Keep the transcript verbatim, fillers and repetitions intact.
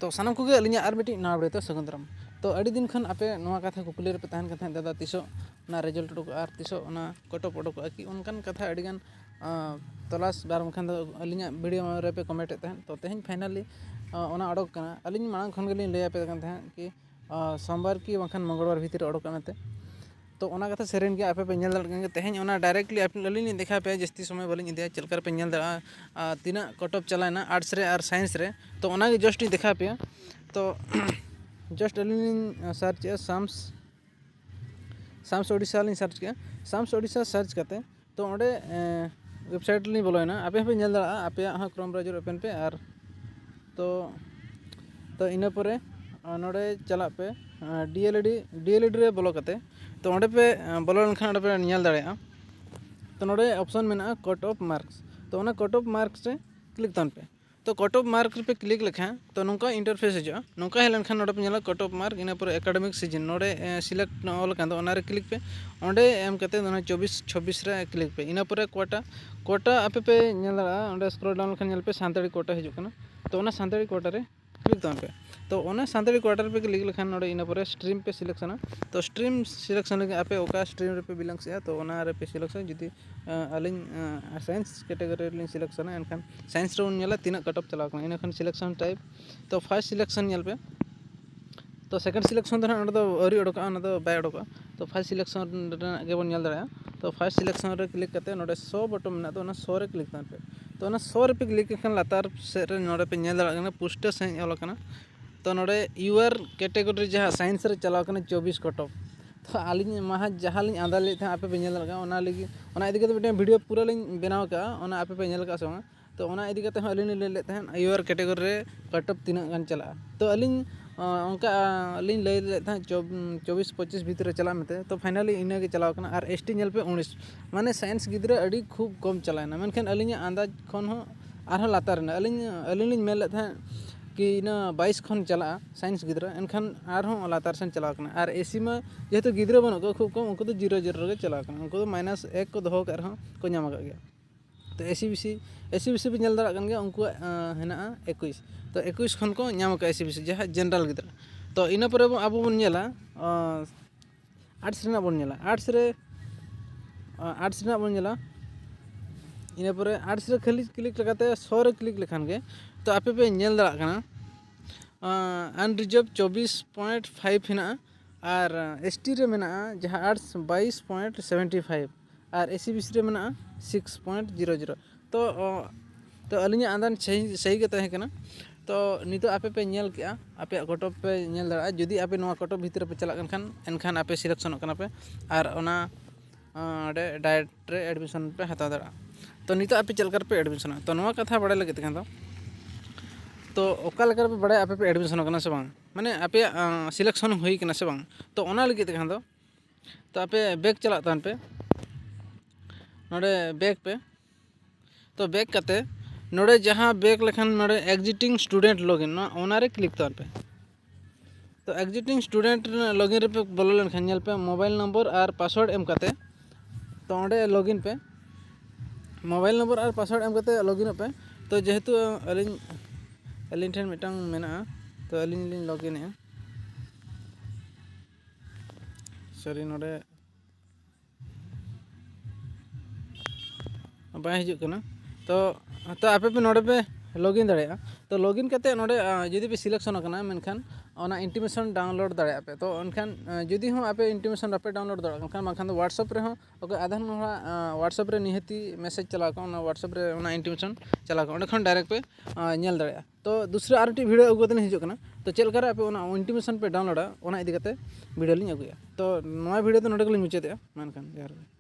ᱛᱚ ᱥᱟᱱᱟᱢ ᱠᱚᱜᱮ ᱟᱹᱞᱤᱧᱟᱜ ᱟᱨ ᱢᱤᱫᱴᱤᱡ ᱱᱟᱣᱟ video ᱛᱮ ᱥᱟᱹᱜᱩᱱ ᱫᱟᱨᱟᱢ᱾ ᱛᱚ ᱟᱹᱰᱤ ᱫᱤᱱ ᱠᱷᱚᱱ ᱟᱯᱮ ᱱᱚᱣᱟ ᱠᱟᱛᱷᱟ ᱠᱩᱠᱞᱤ ᱨᱮᱯᱮ ᱛᱟᱦᱮᱱ ᱠᱟᱱ ᱛᱟᱦᱮᱸᱫ, ᱫᱟᱫᱟ ᱛᱤᱥᱚᱜ ᱚᱱᱟ result ᱩᱰᱩᱠᱚᱜᱼᱟ ᱟᱨ ᱛᱤᱥᱚᱜ ᱚᱱᱟ cut off ᱩᱰᱩᱠᱚᱜᱼᱟ ᱠᱤ, ᱚᱱᱠᱟᱱ ᱠᱟᱛᱷᱟ ᱟᱹᱰᱤᱜᱟᱱ ᱛᱚᱞᱟᱥ ᱵᱟᱨ ᱵᱟᱝᱠᱷᱟᱱ ᱫᱚ ᱟᱹᱞᱤᱧᱟᱜ video ᱨᱮᱯᱮ comment ᱮᱫ ᱛᱟᱦᱮᱸᱫ᱾ ᱛᱚ ᱛᱮᱦᱮᱧ finally ᱚᱱᱟ ᱚᱰᱚᱠ ᱠᱟᱱᱟ᱾ ᱟᱹᱞᱤᱧ ᱢᱟᱲᱟᱝ ᱠᱷᱚᱱ ᱜᱮᱞᱤᱧ ᱞᱟᱹᱭ ᱟᱯᱮ ᱠᱟᱱ ᱛᱟᱦᱮᱸᱫ ᱠᱤ ᱥᱳᱢᱵᱟᱨ ᱠᱤ ᱵᱟᱝᱠᱷᱟᱱ ᱢᱚᱝᱜᱚᱞᱵᱟᱨ ᱵᱷᱤᱛᱤᱨ ᱨᱮ ᱚᱰᱚᱠᱚᱜᱼᱟ ᱢᱮᱱᱛᱮ᱾ ᱛᱚ ᱚᱱᱟ ᱠᱟᱛᱷᱟ ᱥᱮᱨᱮᱧ ᱜᱮ ᱟᱯᱮ ᱯᱮ ᱧᱮᱞ ᱫᱟᱲᱮᱭᱟᱜ ᱠᱟᱱ ᱜᱮᱭᱟ᱾ ᱛᱮᱦᱮᱧ ᱚᱱᱟ directly ᱟᱹᱞᱤᱧ ᱞᱤᱧ ᱫᱮᱠᱷᱟᱣ ᱯᱮᱭᱟ, ᱡᱟᱹᱥᱛᱤ ᱥᱚᱢᱚᱭ ᱵᱟᱹᱞᱤᱧ ᱤᱫᱤᱭᱟ᱾ ᱪᱮᱫ ᱞᱮᱠᱟ ᱨᱮᱯᱮ ᱧᱮᱞ ᱫᱟᱲᱮᱭᱟᱜᱼᱟ ᱛᱤᱱᱟᱹᱜ cut off ᱪᱟᱞᱟᱣᱮᱱᱟ arts ᱨᱮ ᱟᱨ science ᱨᱮ, ᱛᱚ ᱚᱱᱟᱜᱮ just ᱤᱧ ᱫᱮᱠᱷᱟᱣ ᱯᱮᱭᱟ᱾ ᱛᱚ just ᱟᱹᱞᱤᱧ ᱞᱤᱧ search ᱮᱫᱼᱟ SAMS, SAMS Odisha ᱞᱤᱧ search ᱠᱮᱫᱼᱟ᱾ SAMS Odisha search ᱠᱟᱛᱮ ᱛᱚ ᱚᱸᱰᱮ website ᱞᱤᱧ ᱵᱚᱞᱚᱭᱮᱱᱟ᱾ ᱟᱯᱮ ᱦᱚᱸᱯᱮ ᱧᱮᱞ ᱫᱟᱲᱮᱭᱟᱜᱼᱟ ᱟᱯᱮᱭᱟᱜ ᱦᱚᱸ Chrome browser open ᱯᱮ᱾ ᱟᱨ ᱛᱚ ᱛᱚ ᱤᱱᱟᱹ ᱯᱚᱨᱮ ᱱᱚᱰᱮ ᱪᱟᱞᱟᱜ ᱯᱮ, DLED, DLED ᱨᱮ ᱵᱚᱞᱚ ᱠᱟᱛᱮ ᱛᱚ ᱚᱸᱰᱮ ᱯᱮ ᱵᱚᱞᱚ ᱞᱮᱱᱠᱷᱟᱱ ᱚᱸᱰᱮ ᱯᱮ ᱧᱮᱞ ᱫᱟᱲᱮᱭᱟᱜᱼᱟ᱾ ᱛᱚ ᱱᱚᱰᱮ option ᱢᱮᱱᱟᱜᱼᱟ cut off marks᱾ ᱛᱚ ᱚᱱᱟ cut off marks ᱨᱮ click ᱛᱟᱵᱚᱱ ᱯᱮ᱾ ᱛᱚ cut off mark ᱨᱮᱯᱮ click ᱞᱮᱠᱷᱟᱱ ᱛᱚ ᱱᱚᱝᱠᱟ interface ᱦᱤᱡᱩᱜᱼᱟ᱾ ᱱᱚᱝᱠᱟ ᱦᱮᱡ ᱞᱮᱱᱠᱷᱟᱱ ᱱᱚᱰᱮ ᱯᱮ ᱧᱮᱞᱟ cut off mark, ᱤᱱᱟᱹ ᱯᱚᱨᱮ academic season ᱱᱚᱰᱮ select ᱚᱞ ᱟᱠᱟᱱ ᱫᱚ ᱚᱱᱟᱨᱮ click ᱯᱮ᱾ ᱚᱸᱰᱮ ᱮᱢ ᱠᱟᱛᱮ ᱚᱱᱟ ᱪᱚᱵᱵᱤᱥ ᱪᱷᱚᱵᱵᱤᱥ ᱨᱮ click ᱯᱮ᱾ ᱤᱱᱟᱹ ᱯᱚᱨᱮ ᱠᱚᱴᱟ ᱠᱚᱴᱟ ᱟᱯᱮ ᱯᱮ ᱧᱮᱞ ᱫᱟᱲᱮᱭᱟᱜᱼᱟ᱾ ᱚᱸᱰᱮ scroll down ᱞᱮᱠᱷᱟᱱ ᱧᱮᱞ ᱯᱮ ᱥᱟᱱᱛᱟᱲᱤ ᱠᱚᱴᱟ ᱦᱤᱡᱩᱜ ᱠᱟᱱᱟ᱾ ᱛᱚ ᱚᱱᱟ ᱥᱟᱱᱛᱟᱲᱤ ᱠᱚᱴᱟ ᱨᱮ click ᱛᱟᱵᱚᱱ ᱯᱮ᱾ ᱛᱚ ᱚᱱᱟ ᱥᱟᱱᱛᱟᱲᱤ ᱠᱚᱴᱟ ᱨᱮᱯᱮ click ᱞᱮᱠᱷᱟᱱ ᱱᱚᱰᱮ ᱤᱱᱟᱹ ᱯᱚᱨᱮ stream ᱯᱮ selection ᱟ᱾ ᱛᱚ stream selection ᱞᱟᱹᱜᱤᱫ ᱟᱯᱮ ᱚᱠᱟ stream ᱨᱮᱯᱮ belong ᱮᱫᱼᱟ ᱛᱚ ᱚᱱᱟ ᱨᱮᱯᱮ selection ᱟ᱾ ᱡᱩᱫᱤ ᱟᱹᱞᱤᱧ science category ᱨᱮᱞᱤᱧ selection ᱟ, ᱮᱱᱠᱷᱟᱱ science ᱨᱮᱵᱚᱱ ᱧᱮᱞᱟ ᱛᱤᱱᱟᱹᱜ cut off ᱪᱟᱞᱟᱣ ᱠᱟᱱᱟ᱾ ᱤᱱᱟᱹᱠᱷᱟᱱ selection type, ᱛᱚ first selection ᱧᱮᱞ ᱯᱮ᱾ ᱛᱚ second selection ᱫᱚ ᱱᱟᱦᱟᱜ ᱚᱸᱰᱮ ᱫᱚ ᱟᱹᱣᱨᱤ ᱚᱰᱚᱠᱚᱜᱼᱟ, ᱚᱱᱟ ᱫᱚ ᱵᱟᱭ ᱚᱰᱚᱠᱚᱜᱼᱟ᱾ ᱛᱚ first selection ᱨᱮᱱᱟᱜ ᱜᱮᱵᱚᱱ ᱧᱮᱞ ᱫᱟᱲᱮᱭᱟᱜᱼᱟ᱾ ᱛᱚ first selection ᱨᱮ click ᱠᱟᱛᱮ ᱱᱚᱰᱮ show button ᱢᱮᱱᱟᱜ ᱫᱚ ᱚᱱᱟ show ᱨᱮ click ᱛᱟᱵᱚᱱ ᱯᱮ᱾ ᱛᱚ ᱚᱱᱟ show ᱨᱮᱯᱮ click ᱞᱮᱠᱷᱟᱱ ᱞᱟᱛᱟᱨ ᱥᱮᱫ ᱨᱮ ᱱᱚᱰᱮ ᱯᱮ ᱧᱮᱞ ᱫᱟᱲᱮᱭᱟᱜ ᱠᱟᱱᱟ ᱯᱩᱥᱴᱟᱹ ᱥᱟᱺᱦᱤᱡ ᱚᱞ ᱟᱠᱟᱱᱟ᱾ ᱛᱚ ᱱᱚᱰᱮ your category ᱡᱟᱦᱟᱸ science ᱨᱮ ᱪᱟᱞᱟᱣ ᱠᱟᱱᱟ ᱪᱚᱵᱵᱤᱥ cut off᱾ ᱛᱚ ᱟᱹᱞᱤᱧ ᱢᱟᱦᱟ ᱡᱟᱦᱟᱸ ᱞᱤᱧ ᱟᱸᱫᱷᱟ ᱞᱮᱫ ᱛᱟᱦᱮᱸᱫ ᱟᱯᱮ ᱯᱮ ᱧᱮᱞ ᱫᱟᱲᱮᱭᱟᱜ ᱠᱟᱱᱟ, ᱚᱱᱟ ᱞᱟᱹᱜᱤᱫ ᱚᱱᱟ ᱤᱫᱤ ᱠᱟᱛᱮ ᱢᱤᱫᱴᱮᱱ video ᱯᱩᱨᱟᱹ ᱞᱤᱧ ᱵᱮᱱᱟᱣ ᱠᱟᱜᱼᱟ, ᱚᱱᱟ ᱟᱯᱮ ᱯᱮ ᱧᱮᱞ ᱠᱟᱜᱼᱟ ᱥᱮ ᱵᱟᱝ? ᱛᱚ ᱚᱱᱟ ᱤᱫᱤ ᱠᱟᱛᱮ ᱦᱚᱸ ᱟᱹᱞᱤᱧ ᱞᱤᱧ ᱞᱟᱹᱭ ᱞᱮᱫ ᱛᱟᱦᱮᱸᱫ your category ᱨᱮ cut off ᱛᱤᱱᱟᱹᱜ ᱜᱟᱱ ᱪᱟᱞᱟᱜᱼᱟ᱾ ᱛᱚ ᱟᱹᱞᱤᱧ ᱚᱱᱠᱟ ᱞᱤᱧ ᱞᱟᱹᱭ ᱞᱮᱫ ᱛᱟᱦᱮᱸᱫ ᱪᱚᱵᱵᱤᱥ ᱯᱚᱸᱪᱤᱥ ᱵᱷᱤᱛᱤᱨ ᱨᱮ ᱪᱟᱞᱟᱜ ᱢᱮᱱᱛᱮ᱾ ᱛᱚ finally ᱤᱱᱟᱹ ᱜᱮ ᱪᱟᱞᱟᱣ ᱠᱟᱱᱟ᱾ ᱟᱨ ST ᱧᱮᱞ ᱯᱮ ᱩᱱᱤᱥ, ᱢᱟᱱᱮ science ᱜᱤᱫᱽᱨᱟᱹ ᱟᱹᱰᱤ ᱠᱷᱩᱵ ᱠᱚᱢ ᱪᱟᱞᱟᱣᱮᱱᱟ᱾ ᱢᱮᱱᱠᱷᱟᱱ ᱟᱹᱞᱤᱧᱟᱜ ᱟᱱᱫᱟᱡᱽ ᱠᱷᱚᱱ ᱦᱚᱸ ᱟᱨᱦᱚᱸ ᱞᱟᱛᱟᱨ ᱮᱱᱟ᱾ ᱟᱹᱞᱤᱧ ᱟᱹᱞᱤᱧ ᱞᱤᱧ ᱢᱮᱱ ᱞᱮᱫ ᱛᱟᱦᱮᱸᱫ ᱠᱤ ᱤᱱᱟᱹ ᱵᱟᱭᱤᱥ ᱠᱷᱚᱱ ᱪᱟᱞᱟᱜᱼᱟ science ᱜᱤᱫᱽᱨᱟᱹ, ᱮᱱᱠᱷᱟᱱ ᱟᱨᱦᱚᱸ ᱞᱟᱛᱟᱨ ᱥᱮᱱ ᱪᱟᱞᱟᱣ ᱠᱟᱱᱟ᱾ ᱟᱨ ST ᱢᱟ ᱡᱮᱦᱮᱛᱩ ᱜᱤᱫᱽᱨᱟᱹ ᱵᱟᱹᱱᱩᱜ ᱠᱚᱣᱟ ᱠᱷᱩᱵ ᱠᱚᱢ, ᱩᱱᱠᱩ ᱫᱚ zero zero ᱨᱮᱜᱮ ᱪᱟᱞᱟᱣ ᱠᱟᱱᱟ᱾ ᱩᱱᱠᱩ ᱫᱚ minus ᱮᱠ ᱠᱚ ᱫᱚᱦᱚ ᱟᱠᱟᱫ ᱨᱮᱦᱚᱸ ᱠᱚ ᱧᱟᱢ ᱟᱠᱟᱫ ᱜᱮᱭᱟ᱾ ᱛᱚ ᱮᱥᱤ ᱵᱤᱥᱤ, ᱮᱥᱤ ᱵᱤᱥᱤ ᱯᱮ ᱧᱮᱞ ᱫᱟᱲᱮᱭᱟᱜ ᱠᱟᱱ ᱜᱮᱭᱟ, ᱩᱱᱠᱩᱣᱟᱜ ᱦᱮᱱᱟᱜᱼᱟ ᱮᱠᱩᱥ᱾ ᱛᱚ ᱮᱠᱩᱥ ᱠᱷᱚᱱ ᱠᱚ ᱧᱟᱢ ᱟᱠᱟᱫᱼᱟ ᱮᱥᱤ ᱵᱤᱥᱤ, ᱡᱟᱦᱟᱸ ᱡᱮᱱᱟᱨᱟᱞ ᱜᱤᱫᱽᱨᱟᱹ᱾ ᱛᱚ ᱤᱱᱟᱹ ᱯᱚᱨᱮ ᱵᱚ- ᱟᱵᱚ ᱵᱚᱱ ᱧᱮᱞᱟ ᱟᱨᱴᱥ ᱨᱮᱱᱟᱜ ᱵᱚᱱ ᱧᱮᱞᱟ᱾ ᱟᱨᱴᱥ ᱨᱮ ᱟᱨᱴᱥ ᱨᱮᱱᱟᱜ ᱵᱚᱱ ᱧᱮᱞᱟ᱾ ᱤᱱᱟᱹ ᱯᱚᱨᱮ ᱟᱨᱴᱥ ᱨᱮ ᱠᱷᱟᱹᱞᱤ ᱠᱞᱤᱠ ᱞᱮᱠᱟᱛᱮ ᱥᱚ ᱨᱮ ᱠᱞᱤᱠ ᱞᱮᱠᱷᱟᱱ ᱜᱮ, ᱛᱚ ᱟᱯᱮ ᱯᱮ ᱧᱮᱞ ᱫᱟᱲᱮᱭᱟᱜ ᱠᱟᱱᱟ ᱟᱱᱨᱤᱡᱟᱨᱵᱷ ᱪᱚᱵᱵᱤᱥ ᱯᱚᱭᱮᱱᱴ ᱯᱷᱟᱭᱤᱵᱷ ᱦᱮᱱᱟᱜᱼᱟ, ᱟᱨ ᱮᱥ ᱴᱤ ᱨᱮ ᱢᱮᱱᱟᱜᱼᱟ ᱡᱟᱦᱟᱸ ᱟᱨᱴᱥ ᱵᱟᱭᱤᱥ ᱯᱚᱭᱮᱱᱴ ᱥᱮᱵᱷᱮᱱᱴᱤ ᱯᱷᱟᱭᱤᱵᱷ, ᱟᱨ ᱮᱥ ᱥᱤ ᱵᱤ ᱥᱤ ᱨᱮ ᱢᱮᱱᱟᱜᱼᱟ ᱥᱤᱠᱥ ᱯᱚᱭᱮᱱᱴ ᱡᱤᱨᱳ ᱡᱤᱨᱳ᱾ ᱛᱚ ᱛᱚ ᱟᱹᱞᱤᱧᱟᱜ ᱟᱱᱫᱟᱡᱽ ᱥᱟᱹᱦᱤ ᱥᱟᱹᱦᱤ ᱜᱮ ᱛᱟᱦᱮᱸ ᱠᱟᱱᱟ᱾ ᱛᱚ ᱱᱤᱛᱚᱜ ᱟᱯᱮ ᱯᱮ ᱧᱮᱞ ᱠᱮᱜᱼᱟ, ᱟᱯᱮᱭᱟᱜ ᱠᱚᱴᱚᱯ ᱯᱮ ᱧᱮᱞ ᱫᱟᱲᱮᱭᱟᱜᱼᱟ᱾ ᱡᱩᱫᱤ ᱟᱯᱮ ᱱᱚᱣᱟ ᱠᱚᱴᱚᱯ ᱵᱷᱤᱛᱤᱨ ᱨᱮᱯᱮ ᱪᱟᱞᱟᱜ ᱠᱟᱱ ᱠᱷᱟᱱ, ᱮᱱᱠᱷᱟᱱ ᱟᱯᱮ ᱥᱤᱞᱮᱠᱥᱚᱱᱚᱜ ᱠᱟᱱᱟ ᱯᱮ, ᱟᱨ ᱚᱱᱟ ᱚᱸᱰᱮ ᱰᱟᱭᱨᱮᱠᱴ ᱨᱮ ᱮᱰᱢᱤᱥᱚᱱ ᱯᱮ ᱦᱟᱛᱟᱣ ᱫᱟᱲᱮᱭᱟᱜᱼᱟ᱾ ᱛᱚ ᱱᱤᱛᱚᱜ ᱟᱯᱮ ᱪᱮᱫ ᱞᱮᱠᱟ ᱨᱮᱯᱮ ᱮᱰᱢᱤᱥᱚᱱᱚᱜᱼᱟ? ᱛᱚ ᱱᱚᱣᱟ ᱠᱟᱛᱷᱟ ᱵᱟᱲᱟᱭ ᱞᱟᱹᱜᱤᱫ ᱛᱮᱠᱷᱟᱱ ᱫᱚ, ᱛᱚ ᱚᱠᱟ ᱞᱮᱠᱟ ᱨᱮᱯᱮ ᱵᱟᱲᱟᱭᱟ ᱟᱯᱮ ᱯᱮ ᱮᱰᱢᱤᱥᱚᱱᱚᱜ ᱠᱟᱱᱟ ᱥᱮ ᱵᱟᱝ, ᱢᱟᱱᱮ ᱟᱯᱮᱭᱟᱜ ᱥᱤᱞᱮᱠᱥᱚᱱ ᱦᱩᱭ ᱠᱟᱱᱟ ᱥᱮ ᱵᱟᱝ? ᱛᱚ ᱚᱱᱟ ᱞᱟᱹᱜᱤᱫ ᱛᱮᱠᱷᱟᱱ ᱫᱚ, ᱛᱚ ᱟᱯᱮ ᱵᱮᱠ ᱪᱟᱞᱟᱜ ᱛᱟᱦᱮᱱ ᱯᱮ, ᱱᱚᱰᱮ ᱵᱮᱠ ᱯᱮ᱾ ᱛᱚ ᱵᱮᱠ ᱠᱟᱛᱮ ᱱᱚᱰᱮ ᱡᱟᱦᱟᱸ ᱵᱮᱠ ᱞᱮᱠᱷᱟᱱ ᱱᱚᱰᱮ ᱮᱠᱡᱤᱴᱤᱝ ᱥᱴᱩᱰᱮᱱᱴ ᱞᱚᱜᱤᱱ, ᱱᱚᱣᱟ ᱚᱱᱟᱨᱮ ᱠᱞᱤᱠ ᱛᱟᱵᱚᱱ ᱯᱮ᱾ ᱛᱚ ᱮᱠᱡᱤᱴᱤᱝ ᱥᱴᱩᱰᱮᱱᱴ ᱨᱮᱱᱟᱜ ᱞᱚᱜᱤᱱ ᱨᱮᱯᱮ ᱵᱚᱞᱚ ᱞᱮᱱᱠᱷᱟᱱ ᱧᱮᱞ ᱯᱮ ᱢᱳᱵᱟᱭᱤᱞ ᱱᱚᱢᱵᱚᱨ ᱟᱨ ᱯᱟᱥᱣᱟᱨᱰ ᱮᱢ ᱠᱟᱛᱮ, ᱛᱚ ᱚᱸᱰᱮ ᱞᱚᱜᱤᱱ ᱯᱮ᱾ ᱢᱳᱵᱟᱭᱤᱞ ᱱᱚᱢᱵᱚᱨ ᱟᱨ ᱯᱟᱥᱣᱟᱨᱰ ᱮᱢ ᱠᱟᱛᱮ ᱞᱚᱜᱤᱱᱚᱜ ᱯᱮ᱾ ᱛᱚ ᱡᱮᱦᱮᱛᱩ ᱟᱹᱞᱤᱧ ᱟᱹᱞᱤᱧ ᱴᱷᱮᱱ ᱢᱤᱫᱴᱟᱝ ᱢᱮᱱᱟᱜᱼᱟ, ᱛᱚ ᱟᱹᱞᱤᱧ ᱞᱤᱧ ᱞᱚᱜᱤᱱᱮᱜᱼᱟ᱾ ᱥᱚᱨᱤ, ᱱᱚᱰᱮ ᱵᱟᱭ ᱦᱤᱡᱩᱜ ᱠᱟᱱᱟ᱾ ᱛᱚ ᱛᱚ ᱟᱯᱮ ᱯᱮ ᱱᱚᱰᱮ ᱯᱮ ᱞᱚᱜᱤᱱ ᱫᱟᱲᱮᱭᱟᱜᱼᱟ᱾ ᱛᱚ ᱞᱚᱜᱤᱱ ᱠᱟᱛᱮ ᱱᱚᱰᱮ ᱟᱸ, ᱡᱩᱫᱤ ᱯᱮ ᱥᱤᱞᱮᱠᱥᱚᱱ ᱟᱠᱟᱱᱟ, ᱢᱮᱱᱠᱷᱟᱱ ᱚᱱᱟ ᱤᱱᱴᱤᱢᱮᱥᱚᱱ ᱰᱟᱣᱩᱱᱞᱳᱰ ᱫᱟᱲᱮᱭᱟᱜᱼᱟ ᱯᱮ᱾ ᱛᱚ ᱮᱱᱠᱷᱟᱱ ᱟᱸ, ᱡᱩᱫᱤ ᱦᱚᱸ ᱟᱯᱮ ᱤᱱᱴᱤᱢᱮᱥᱚᱱ ᱵᱟᱯᱮ ᱰᱟᱣᱩᱱᱞᱳᱰ ᱫᱟᱲᱮᱭᱟᱜ ᱠᱟᱱ ᱠᱷᱟᱱ, ᱵᱟᱝᱠᱷᱟᱱ ᱫᱚ ᱣᱟᱴᱥᱮᱯ ᱨᱮᱦᱚᱸ, ᱚᱠᱚᱭ ᱟᱫᱷᱮᱱ ᱦᱚᱲᱟᱜ ᱟᱸ, ᱣᱟᱴᱥᱮᱯ ᱨᱮ ᱱᱤᱦᱟᱹᱛᱤ ᱢᱮᱥᱮᱡᱽ ᱪᱟᱞᱟᱣ ᱠᱚᱜᱼᱟ, ᱚᱱᱟ ᱣᱟᱴᱥᱮᱯ ᱨᱮ ᱚᱱᱟ ᱤᱱᱴᱤᱢᱮᱥᱚᱱ ᱪᱟᱞᱟᱣ ᱠᱚᱜᱼᱟ, ᱚᱸᱰᱮ ᱠᱷᱚᱱ ᱰᱟᱭᱨᱮᱠᱴ ᱯᱮ ᱟᱸ, ᱧᱮᱞ ᱫᱟᱲᱮᱭᱟᱜᱼᱟ᱾ ᱛᱚ ᱫᱩᱥᱨᱟ ᱟᱨ ᱢᱤᱫᱴᱤᱡ ᱵᱷᱤᱰᱤᱭᱳ ᱟᱹᱜᱩ ᱠᱟᱛᱮ ᱞᱤᱧ ᱦᱤᱡᱩᱜ ᱠᱟᱱᱟ᱾ ᱛᱚ ᱪᱮᱫ ᱞᱮᱠᱟ ᱨᱮ ᱟᱯᱮ ᱚᱱᱟ ᱤᱱᱴᱤᱢᱮᱥᱚᱱ ᱯᱮ ᱰᱟᱣᱩᱱᱞᱳᱰᱟ, ᱚᱱᱟ ᱤᱫᱤ ᱠᱟᱛᱮ ᱵᱷᱤᱰᱤᱭᱳ ᱞᱤᱧ ᱟᱹᱜᱩᱭᱟ᱾ ᱛᱚ ᱱᱚᱣᱟ ᱵᱷᱤᱰᱤᱭᱳ ᱫᱚ ᱱᱚᱰᱮ ᱜᱮᱞᱤᱧ ᱢᱩᱪᱟᱹᱫᱮᱜᱼᱟ᱾ ᱢᱟ ᱮᱱᱠᱷᱟᱱ ᱡᱚᱦᱟᱨ ᱜᱮ᱾